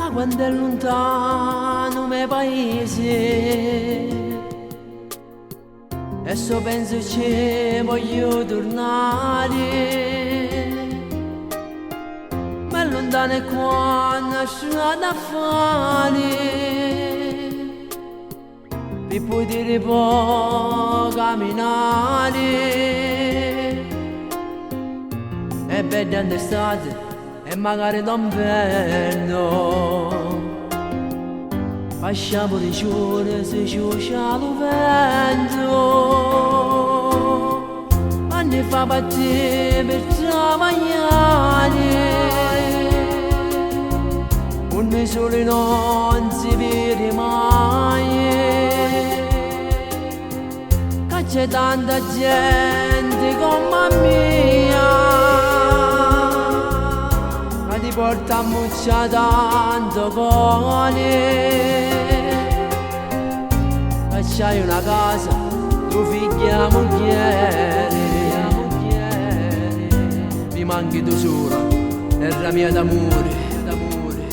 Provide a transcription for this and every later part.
Ma quando è lontano me paese E so penso ci voglio tornare Ma lontano è quando strada fare Per poter poi camminare È bella d'estate e magari d'inverno Pasciamo di giorno se ciuscia lo vento Anni fa partire per travagliare Un sole non si vede mai Che c'è tanta gente come mia Che ti porta a muccia tanto cuore Che c'hai una casa, tu figlia moglie Mi manchi tu sola, terra mia d'amore, d'amore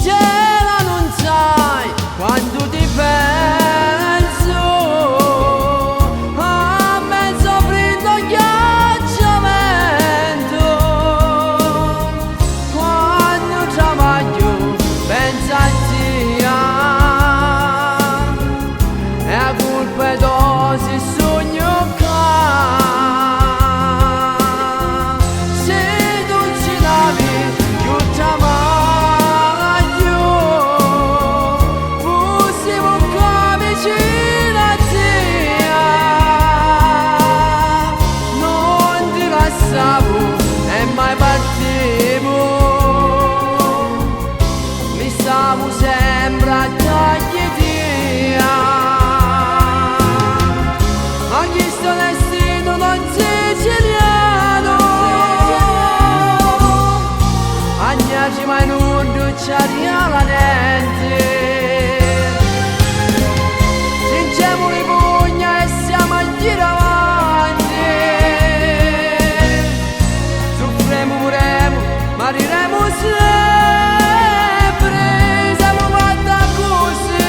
Gela non sai quando ti penso A mezzo freddo ghiacciamento Quando travaglio penso a te E la colpa è tua se sogno qua Se tu ci davi più travaglio Fossimo qua vicino a te Non ti lasciavo e mai partivo Mi stavo sempre a tagliare Ma chi sto destino non siciliano Agnarci mai non c'aria la niente Stringiamo le pugna e siamo a giro avanti Soffremo, moremo, ma riremo sempre Siamo fatti così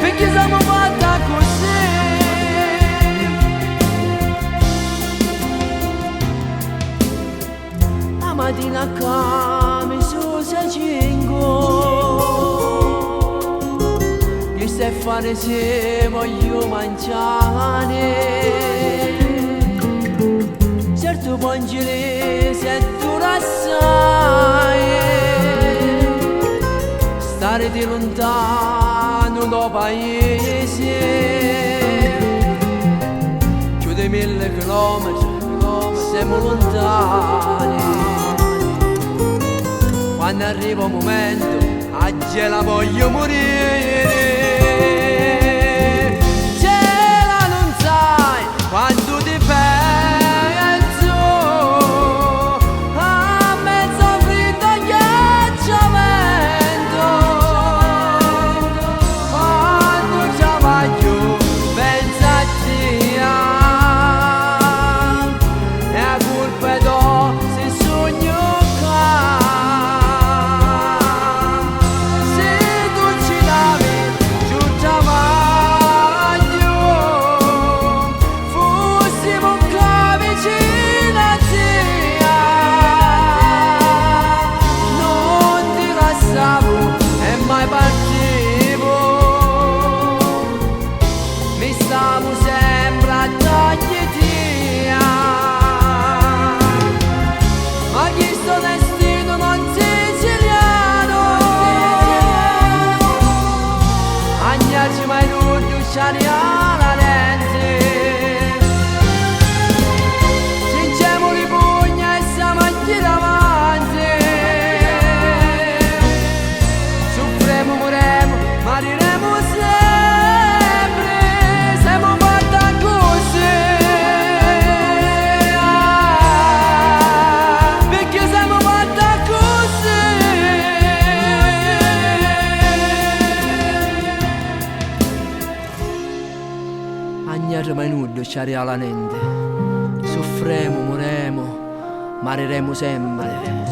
Perché siamo fatti così La mattina che mi sono cinque Che se fare se voglio mangiare Certo pongere se tu la sai Stare di lontano dal paese Più di 1000 chilometri siamo lontani Quando arriva un momento a gela voglio morire Gela non sai quando ti penso A mezzo freddo ghiacciamento Quando travaglio penso a te E la colpa è tua se sogno qua Se tu ci davi giù travaglio Fossimo qua vicino a te Non ti lasciavo e mai partivo Mi stavo sempre a toglierti Ma chi sto destino non siciliano Agnarci mai non c'aria la lente Stringiamo le pugna e siamo a giro avanti Soffremo, moremo, ma riremo sempre Siamo fatti così Perché siamo fatti così Agnarci mai nuddo c'aria la nente Soffremo, moremo, Ma riremo sempre.